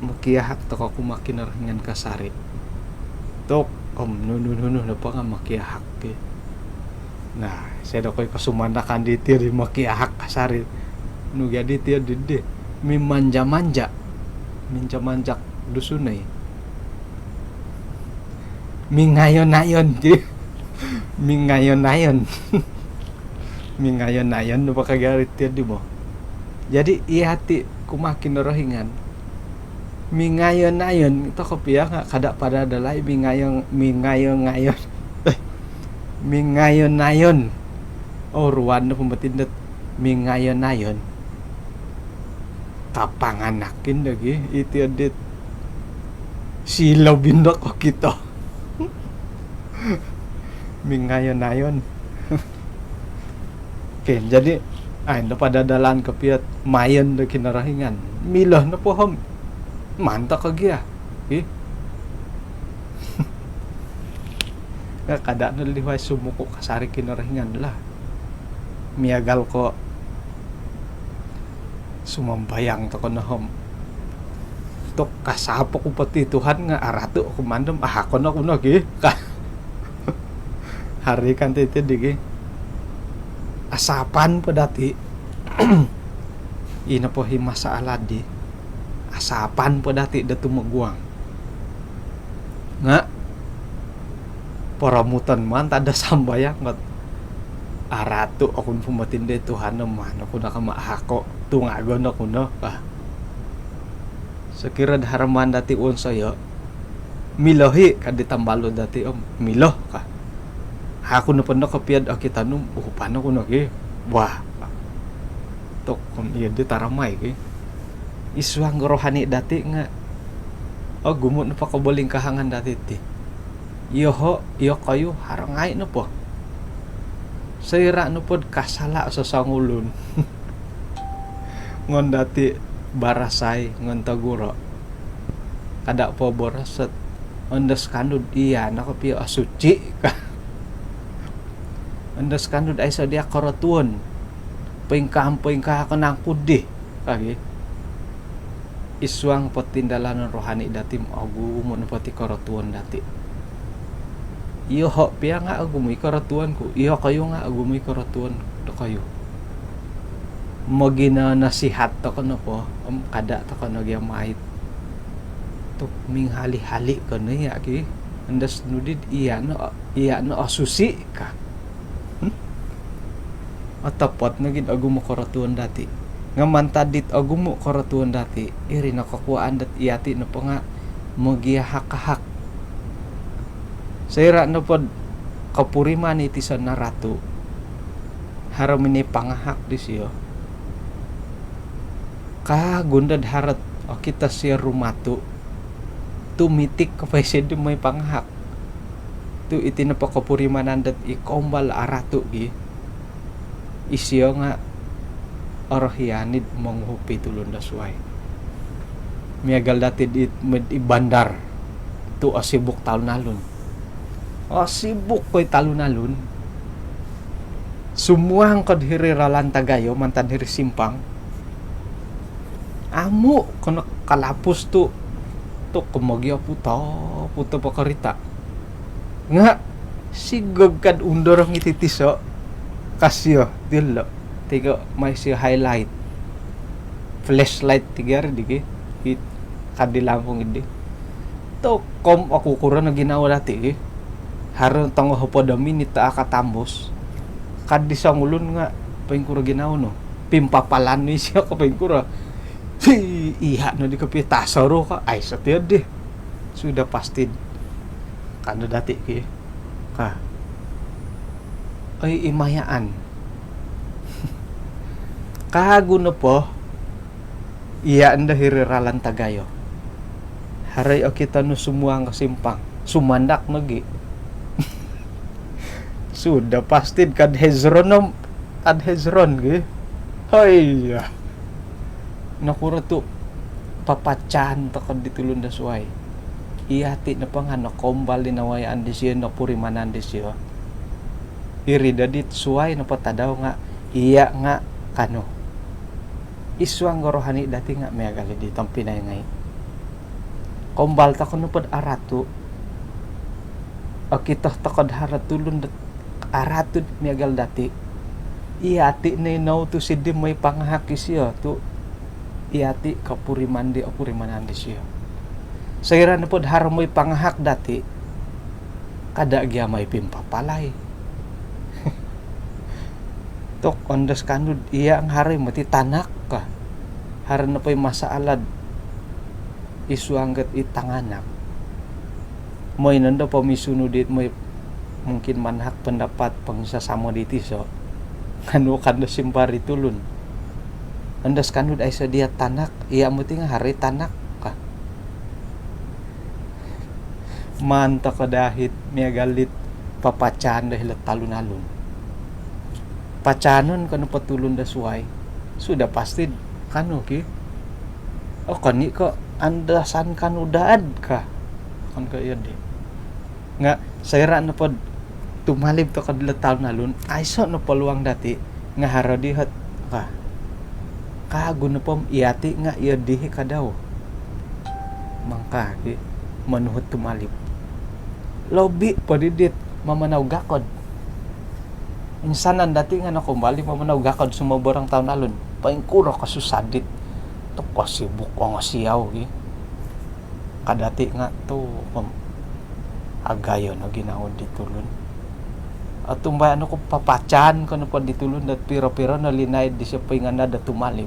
Mokiahak toko' kumaa Kinorohingan kasari'. Tu' om nunu-nunu nopo nga' mokiahak ki. Nah, sia dokoyu kosumanakan di tiyo di mokiahak kasari'. Nu gia di tiyo di, di mimanja-manja. Minja-manja Dusun ai. Mingayon-ayon ti. Mingayon-ayon. Mingayon-ayon nopo ka gia ri tiyo di bo. Jadi iyo ti kumaa Kinorohingan. Mingayon-ayon toko' pia nga' kada' pada dalai mingayon, mingayon-ayon. Eh, Mingayon-ayon. Oruan no pembetin dot mingayon-ayon. Kapanganakin lagi iti adit silo bindok ko kito. Mingayon-ayon. Okey, jadi, ai, ndo pada dalan kopiot mayon do Kinorohingan. Milo no pohom. Mantap ko gia. Ih. Nga kada no lihuai sumuku kasari Kinorohingan lah. Miagal ko sumambayang toko no hom. Tok kasapok ku poti Tuhan nga aratu oku mandom, ahakon oku no gi. Ka. Hari kan titi digi. Asapan po dati. Ino po hi masalah di. Asapan po dati do tumoguang. Nga poromuton mantad do sambayang kot. Aratu oku no pembetin di Tuhan no, maan oku no kama ahako. Tungagon oku no. Ka. Sokiro do haro maan dati wonsoyo. Milo hi, ka di tambalut dati om. Milo ka. Aku nopo no kopiot okito nu, uhupan oku no gi. Wah. Tok om iyo di taramai gi. Id suang rohani dati nga ogumu nopo kobolingkahangan dati ti. Iyoho, iyokoyu, haro ngai nopo. Soira nopod kasala sosongulun. Ngon dati barasai, ngon toguro. Kada po boros ot, ondos kanud iya no kopio osuci ka. Ondos kanud aiso dia korotuon. Poingkaa, poingkaa ko nangku di. Ka gi. Id suang potindalanon rohani dati om ogumu nopo ti korotuon dati. Iyoho pia nga ogumu i korotuon ku, iyokoyu nga ogumu i korotuon dokoyu. Mogino nasihat toko nopo om kada toko no gia mait. Tok minghali-hali ko no iya ki. Ondos nu dit iya no, iya no osusi ka. Hmm? Otopot no gid ogumu korotuon dati. Nga mantad dit ogumu korotuon dati, iri no kokuaan dot iyati nopo nga mogiahak-ahak. Soira nopod kopuriman i tiso naratu, haro mini pangahak disio. Kagun dod harot okito sio rumatu. Tumitik ko po isio di moi pangahak. Tu iti nopo kopurimanan dot i kombal aratu gi. Isio nga orohian id monguhup i tulun do suai. Miagal dati di, i bandar. Tu osibuk talun-alun. Osibuk ko i talun-alun. Sumuang kod hiri ralan tagayo, mantad hiri simpang. Amu ko no kalapus tu, tu komogio puto, puto po korita. Nga sigog kad undorong iti tiso, ka sio, dilo. Tigo mai sio highlight. Flashlight tiga hari digi. It, kad di lampung idi. Tokom oku kuro no ginawo dati gi. Haro tongo hopod o minit aka tambus. Kad di songulun nga poingkuro ginawo nu. Pimpapalan nu isio ko poingkuro. Hi, iya no di kopio tasoru ka. Ai, setia deh. Sudah pasti. Kando dati ki. Ka. Oi, imayaan. Kagu nopo. Iya ndo hiri ralan tagayo. Haro i okito nu sumuang ko simpang. Sumandak nogi. Sudah pasti kad Hezron om. Kad Hezron gi. Hoi, ya. Nokuro tu papacan toko di tulun do suai. Iya ti nopo nga nokombal di nawayaan disio, nopurimanan disio. Iri do dit suai nopo tadau nga iya nga kanu. Id suang do rohani dati nga miagal di tompinai ngai. Kombal toko nopod aratu. Okito tokod haro tulun dot aratu miagal dati. Iya ti no inou tu sidi moi pangahak isio tu iya ti kopuriman di opurimanan disio. Soira nopod haro moi pangahak dati, kada gia moi pimpapalai. Tok ondos kanud iya nga haro i moti tanak ka. Haro nopo i masaalad id suang dot i tanganak. Moi nondo pomisunu dit moi mungkin manahak pendapat, ponginsasamo di tiso. Nga nunu ka do simpari tulun? Ondos ka nu do aiso dia tanak, iya moti nga haro i tanak ka. Maan toko daa it miagal dit papacaan do hilo talun-alun. Pacaanon ko nopo tulun do suai, sudah pasti kaanu ki. Okon i ko andasan kaanu daa ka. Okon ko iyo di. Nga soira nopo do tumalib toko dilo talun-alun, aiso no peluang dati nga haro di hot ka. Kagu nopo om iyati nga iyo di i ka dau. Mangka ki, monuhu tumalib. Lobi po di dit mamanau gakod. Insanan dati nga nokombal i mamanau gakod sumoborong talun-alun. Poingkuro kosusah dit. Tu kosibuk, ongosiau ki. Ka dati nga tu pom-, agayo no ginawo di tulun. Otumbayaan oku papacaan ko nopo di tulun dot piro-piro no linaid disio poinganad do tumalib.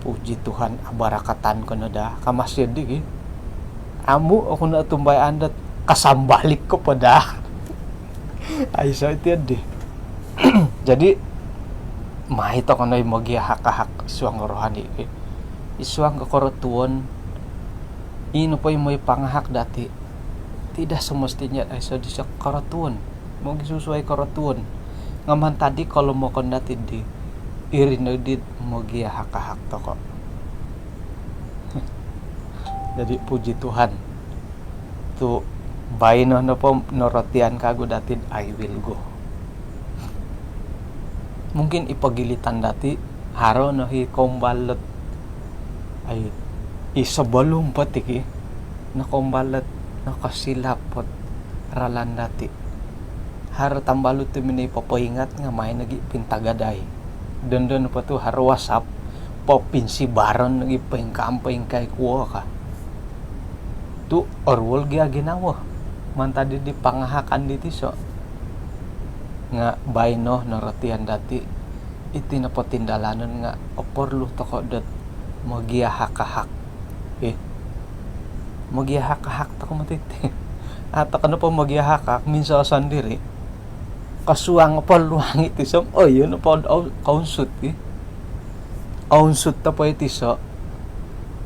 Puji Tuhan, abarakatan ko no daa, ka masih di ki. Amu oku no otumbayaan dot kasambalik ko po daa. Aiso iti di. Jadi, mai toko no i mogiahak-ahak id suang rohani ki. Id suang ko korotuon, i nopo i moi pangahak dati, tidak semestinya aiso disio korotuon. Mogisusuai korotuon. Nga mantad di kolomokon dati di, iri no di mogiahak-ahak toko. Jadi, puji Tuhan. Tu baino nopo norotian kagu dati do, "I will go." Mungkin i pogilitan dati, haro no i kombal dot, ai, i sebelum po ti ki, nokombal dot nokosilap ot ralan dati. Haro tambalut tu minoi popoingat nga mai nogi pintagadai. Dondo nopo tu haro WhatsApp, popinsibaron nogi poingkaa om poingkaa kuo ka. Tu oruol gia ginawo. Mantad di pangahakan di tiso. Nga baino norotian dati, iti nopo tindalanon nga oporlu toko dot mogiahak-ahak. Eh. Mogiahak-ahak toko moti ti. Atau kenapa mogiahak-ahak, minso sondiri. Kosuang po luang i tiso om, oh, iyo nopo, oh, kounsut ki. Ounsut nopo i tiso,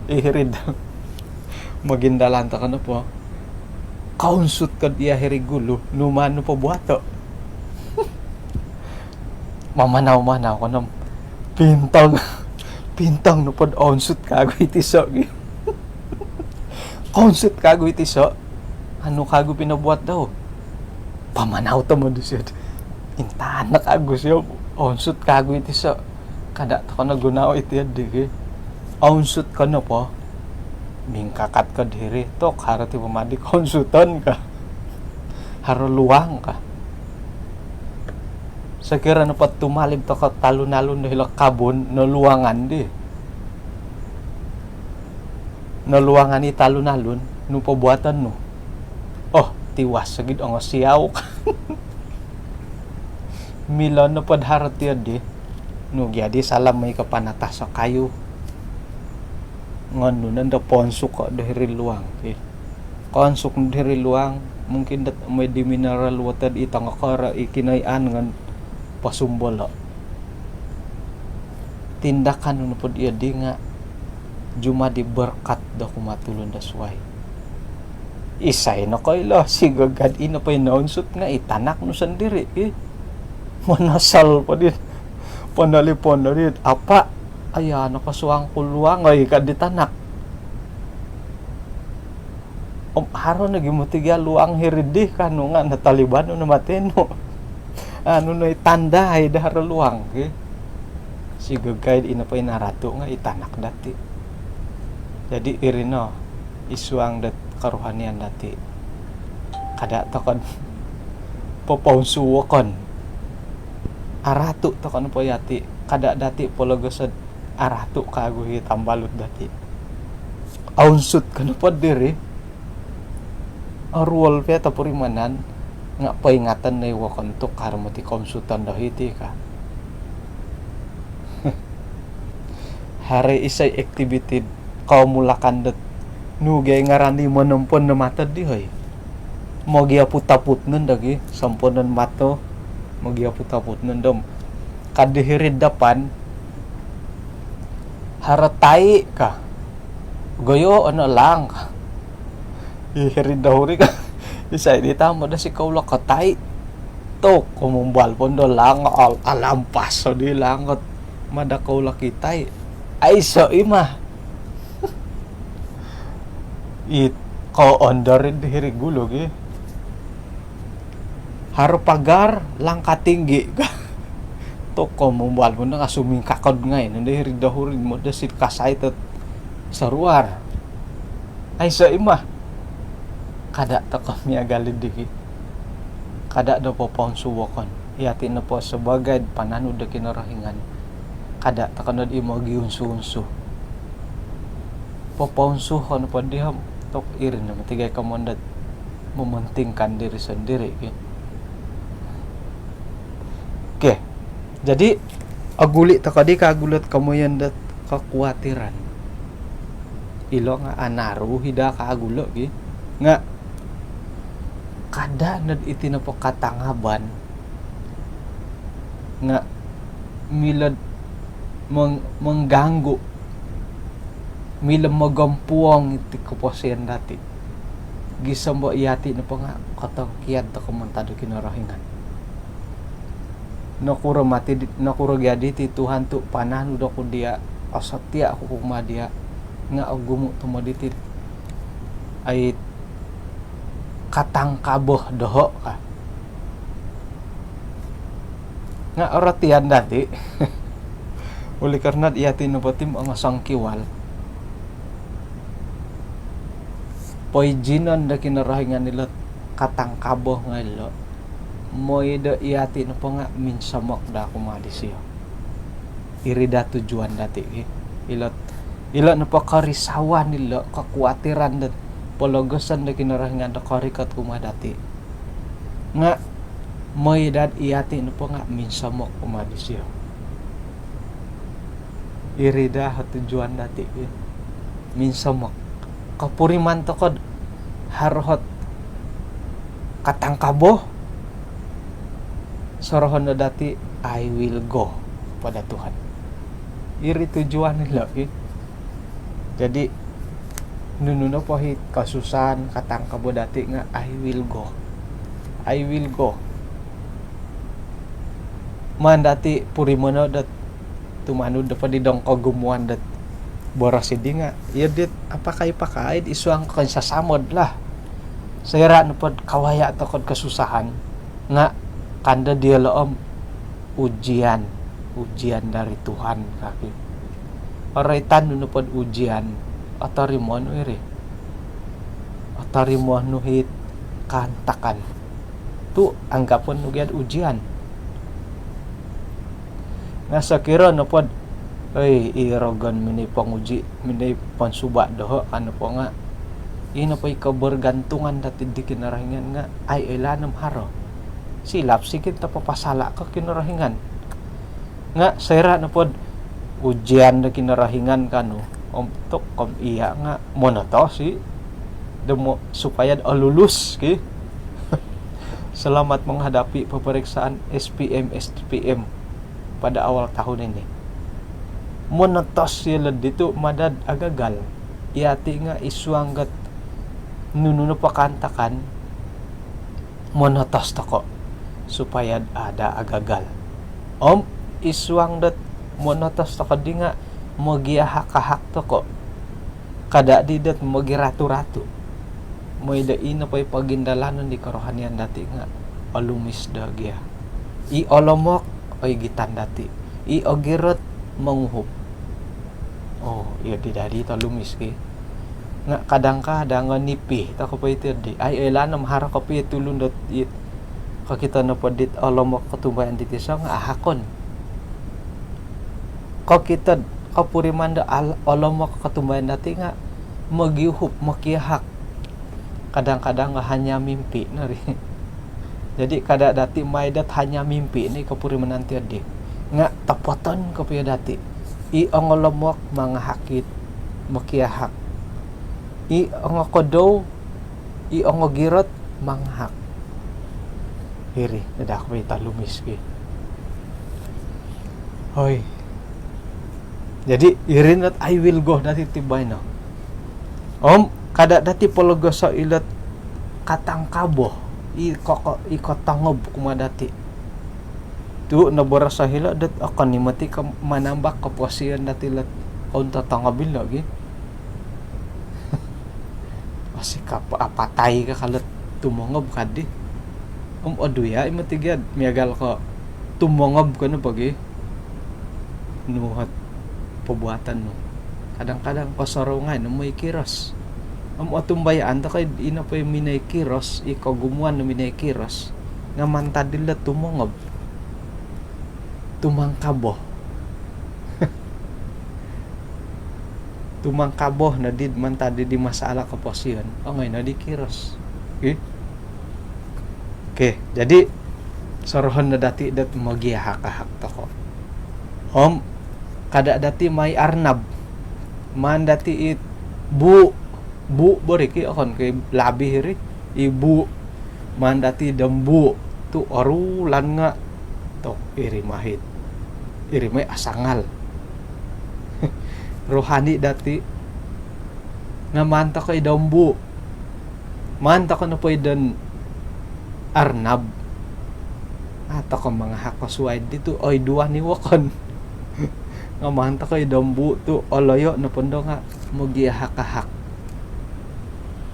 i hiri'd mogindalan toko nopo, kounsut ko dia hiri gulu, nunu maan nu pobuato? Mamanau-manau ko no om, pintong, pintong nopo do ounsut kagu i tiso ki. Kounsut kagu i tiso, anu kagu pinobuat dau? Pamanau tomod disio. Intanak kagu sio, ounsut kagu i tiso. Kada toko no gunoo iti di ki. Ounsut ko nopo, mingkakat ko diri, tu haro ti pama di kounsuton ka. Haro luang ka. Sokiro nopo tumalib toko talun-alun do hilo kabun, noluangan di. Noluangan i talun-alun, nunu pobuaton nu? Oh, tiwas ogi do ongosiau. Milo nopo do haro ti di, nunu gia di salam moi ko panatas o kayu. Ngon nu nondo pounsuko do hiri luang ki. Kounsuk no do hiri luang, mungkin dot moi di mineral water i tongokoro i kinoian ngon posumbolo. Tindakan nu nopo di iyo di nga jumadi berkat do kumaa tulun do suai. Isai nokoilo, sigagad i nopo i nounsut nga i tanak nu sondiri i. Monosol po di, ponolipon no di, "Apa, aya nokosuang ku luang oi," ka di tanak. Om haro nogi moti gia luang hiri di ka, nu nga notoliban nu no mati nu. Anu no i tanda i do haro luang ki. Sigagad i nopo i naratu nga i tanak dati. Jadi iri no id suang dot kerohanian dati. Kada toko no popounsuokon. Aratu toko nopo yati, kada dati pologoso do aratu kagu i tambalut dati. Ounsut ko nopo diri, oruol pia topurimanan, nga poingaton no i wokon tu haro moti kounsuton do hiti ka. Haro isai aktiviti do komulakan dot nunu gia ngaran di monompon no matod di hoi. Mogiaput-aput nondo gi, somponon mato, mogiaput-aput nondo. Ka di hiri'd dapan, haro tai ka. Goyo ono laang ka. I hiri'd dohuri ka. Isai di tama do si kaula ka tai. Tu, kumumbal po do laang, al-, alampas o di laang ka. Mada kaula ki tai. Aiso i ma. It ko ondor di hiri gulu gi. Haro pagar, langkah tinggi. Tu, kumumbal po do nga sumingkakod ngai no di hiri dohuri mo do si kasai tu saruar. Aiso i ma. Kada toko miagal di gi. Kada do poponsu wokon. Yati nopo sabaagi pananud do Kinorohingan. Kada toko nod i mogiunsu-unsu. Poponsu ko nopo di om tu iri no moti gai komoyon dot mementingkan diri sendiri ki. Okey. Jadi, oguli toko di ka gulu ot komoyon dot kekuatiran. Ilo nga anaru hida ka gulu gi. Nga kada nod iti nopo katangaban nga milo meng-, mengganggu, milo mogompuong iti koposion dati. Gisom do yati nopo nga kotongkiad toko mantad do Kinorohingan. Nokuro mati di, nokuro gia diti Tuhan tu pananud oku dia, osotia oku kumaa dia, nga ogumu tomod iti. Ai katangkabo doho ka. Nga orotian dati. Oleh karena yati nopo ti ongosongkiwal. Poizinon do Kinorohingan ilo katangkabo ngai lo. Mooi do yati nopo nga minsomok daa kumaa disio. Iri daa tujuan dati ki. Ilo, ilo nopo korisauan ilo, kekuatiran dot pologoson do Kinorohingan do korikot kumaa dati. Nga mooi dot yati nopo nga minsomok kumaa disio. Iri daa tujuan dati ki. Minsomok. Kopuriman toko do haro ot katangkabo. Sorohon no dati, "I will go," pada Tuhan. Iri tujuan ilo ki. Jadi, nunu nopo it kasusahan, katangkabo dati nga, "I will go. I will go." Maan dati purimanon dot tumanud nopo di dong kogumuan dot boros di nga, iyo dit apakai-pakai id suang koinsasamod lah. Soira nopo do kawaya toko do kasusahan nga kando diolo om ujian, ujian dari Tuhan ka ki. Oroitan nu nopo do ujian, otorimo nu iri. Otorimo nu it kaantakan. Tu anggapon nu gia do ujian. Nga sokiro nopo do, oi, i rogon minoi ponguji, minoi ponsuba doho ka nopo nga, i nopo i kebergantungan dati di Kinorohingan nga, ai oilaan om haro. Silap sikit topopasala ko Kinorohingan. Nga soira nopo do ujian do Kinorohingan ka nu, om tu om iya nga monotos i do mo-, supaya do lulus ki. Selamat menghadapi peperiksaan S P M, S T P M pada awal tahun ini. Monotos ilo diti mada do agagal. Yati nga id suang dot nunu nopo kaantakan, monotos toko supaya ada agagal. Om id suang dot monotos toko di nga mogiahak-ahak toko. Kada di dot mogiratu-ratu. Mooi do i nopo i pogindalanon di kerohanian dati nga olumis do gia. I olomok, oigitan dati. I ogirot, monguhup. Oh, iyo di dadi tolumis ki. Nga kadang-kadang nipi toko po iti di. Ai oilaan om haro kopio tulun dot it. Kokito nopo dit olomok kotumbayaan dit iso nga ahakon. Kokito do kopuriman do al-, olomok kotumbayaan dati nga mogiuhup, mokiahak. Kadang-kadang nga hanya mimpi no ri. Jadi kada dati maai dot hanya mimpi no i kopurimanan ti di. Nga topoton kopio dati. I ongolomok mangahak it mokiahak. I ongokodou, i ongogirot mangahak. Iri, daa ku po i tolumis ki. Hoi. Jadi, iri not "I will go" dati ti baino. Om, kada dati pologoso ilot katangkabo. I koko-, i kotongob kumaa dati. Tu noboros o hilo dot okon i moti ko manambak koposion dati lot oun totongob ilo gi. Osikap apatai ka kalau tumongob kadi. Om oduya i moti giad miagal ko tumongob ko no pogi. Nu ot pobuatan nu. Kadang-kadang kosorou ngai no moi kiros. Om otumbayaan tokou ino po i minoi kiros, i kogumuan no minoi kiros. Nga mantad dilo tumongob. Tumangkabo. Tumangkabo no di mantad di, di masalah koposion. Ongoi no di kiros. Ih. Okey, jadi sorohon no dati dot mogiahak-ahak toko. Om, kada dati mai arnab. Maan dati it bu, bu bo ri ki, okon ko i labi ri, i bu. Maan dati dombu tu orulan nga tok iri mai it, iri mai asangal. Rohani dati nga maan toko i dombu. Maan toko nopo i don arnab. Ah, toko mangahak ko suai di tu, oi, duo ni wokon. Nga maan toko i dombu tu, oloyo nopo ndo nga mogiahak-ahak.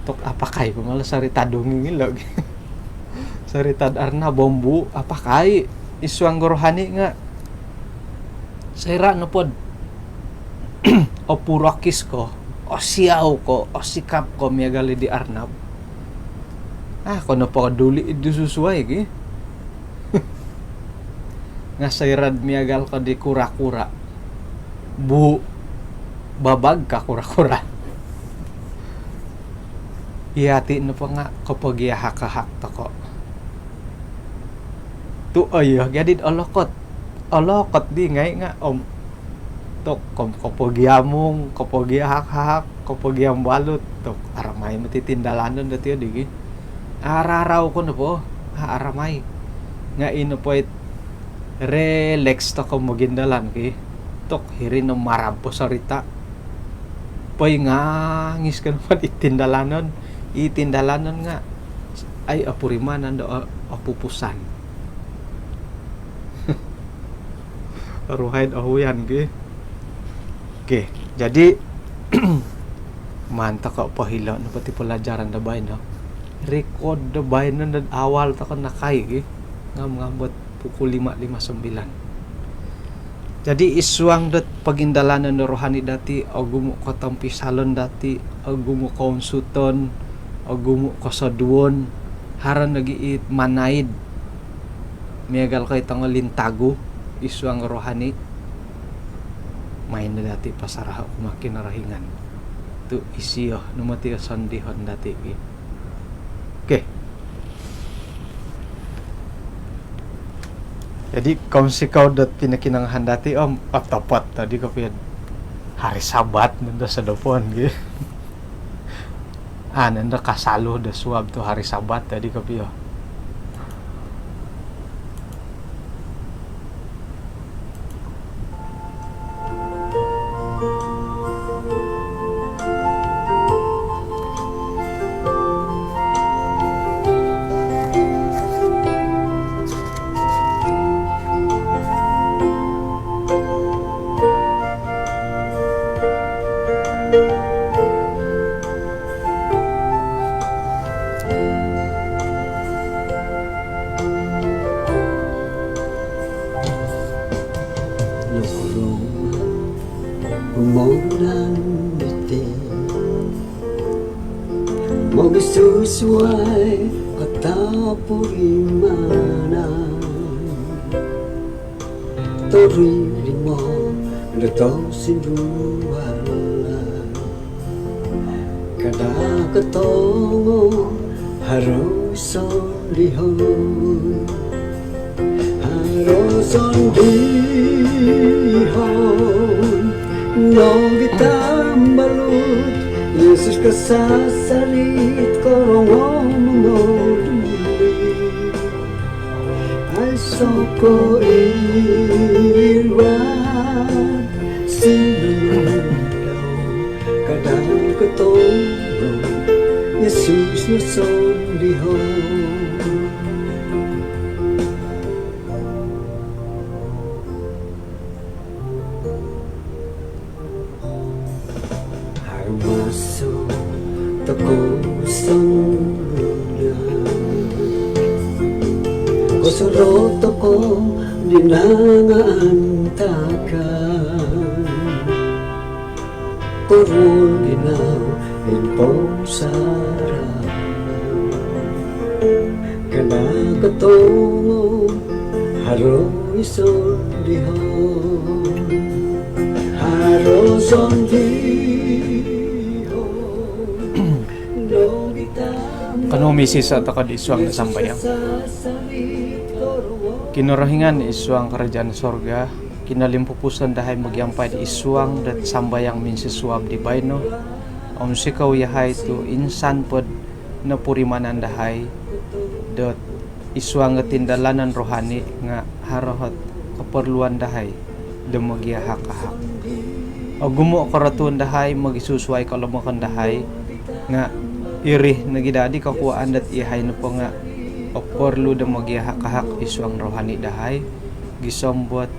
Tok apakai po malo sarita dongeng ilo. Sarita arnab om bu, apakai i suang rohani nga soira nopo do opurokis ko, osiau ko, osikap ko miagal di arnab. Ah, kono po duli i di susuai ki. Nga soira do miagal ko di kura-kura. Bu, babag ka kura-kura. Iya ti nopo nga kopogiahak-ahak toko. Tu, oh iya, jadi olokot. Olokot di ngai nga om tok kom-, kopogiamung, kopogiahak-ahak, kopogiambalut. Tok aramai moti tindalanon dati di gi. Ararau ko nopo, ah, aramai. Nga ino po it relax toko mogindalan ki. Tok hiri no marab po sarita. Poingangis ko nopo di tindalanon. I tindalanon nga, ai, opurimanan do o-, opupusan. Ruhai do ohuyan ki. Okey, jadi maan toko pohilo nopo ti pelajaran do baino. Rekod do baino do awal toko nakai ki. Ngam-ngam buat pukul lima lima sembilan. Jadi i suang dot pogindalanon do rohani dati, ogumu kotompisalon dati, ogumu kounsuton, ogumu kosoduon, haro nogi it manaid miagal ko i tongo lintagu i suang rohani. Maai no dati pasaraho kumaa Kinorohingan. Tu isio no moti o sondihon dati ki. Okey. Jadi, kounsikou dot pinokinongohan dati om otopot tadi kopio hari Sabat nondo sodopon ki. Ah, nondo kasalu do suab tu hari Sabat tadi kopio. Nokorongou umouran diti mogisusuai kotopurimanan. Torimo do tosindualan. Kada kotongo haro sondihon. Haro sondihon nogi tambalut. Yesus kasasarit korongou momou. Soko iwa sinunudau kadang ketemu Yesus nusondiho. Harmaso tokou songulun, kosoro tokou di nangaantakan, korun di nau impousara. Kada kotomo haro iso diho, haro sondiho. Kanou misisa' tokou id suang do sambayang. Kinorohingan id suang karajaan sorga, kinolimpupuson dahai mogiampai id suang dot sambayang minsusuab di baino. Om sikou yahai tu' insan pod nopurimanan dahai dot id suang o tindalanon rohani nga' haro ot koporluan dahai do mogiahak-ahak. Ogumu' o korotuon dahai, mogisusuai kolomokon dahai, nga' iri nogi daa di kokuwaan dot iyahai nopo nga' oporlu do mogiahak-ahak id suang rohani dahai, gisom dot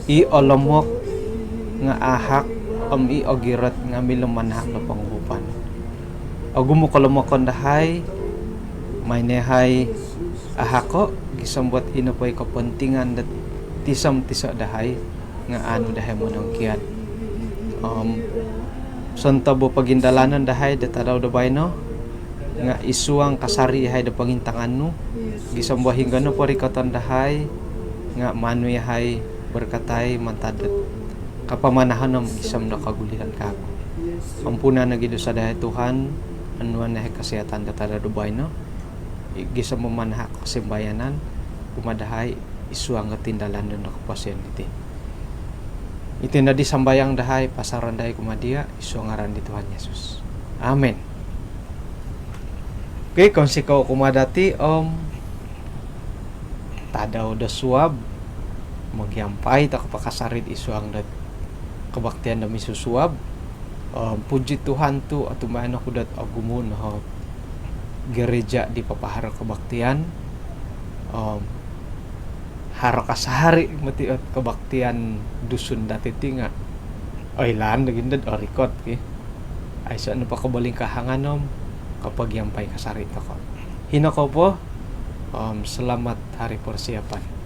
i olomok nga' ahak, om i ogirot nga' milo manahak do ponguhupan. Ogumu' kolomokon dahai, maan no yahai ahako', gisom dot i nopo i kopontingan dot tiso-tiso dahai nga' aanu dahai monongkiad. Om sontob o pogindalanon dahai do tadau do baino nga' id suang kasari' yahai do pongintangan nu, gisom do hinggo nopo rikoton dahai nga' maanu yahai borkatai mantad dot kapamanahon om gisom do kogulihon kaagu. Ampunan nogi dosa dahai Tuhan, onuan yahai kosihatan do tadau do baino, i gisom do manahak kosimbayanan kumaa dahai id suang o tindalanon do koposion diti. Iti no di sambayang dahai, pasaron dahai kumaa dia', id suang ngaran di Tuhan Yesus. Amin. Okey, kounsikou kumaa dati' om tadau do suab, mogiampai tokou po kasari' id suang dot kebaktian do minsusuab. Om puji Tuhan tu' otumbayaan oku dot ogumu' no ot gereja di papaharo kebaktian. Om haro kasari' moti ot kebaktian Dusun dati' ti nga' oilaan nogi dot orikot ki. Aiso' nopo kobolingkahangan om kopogiampai kasari' tokou. Hino kou po, om selamat hari persiapan.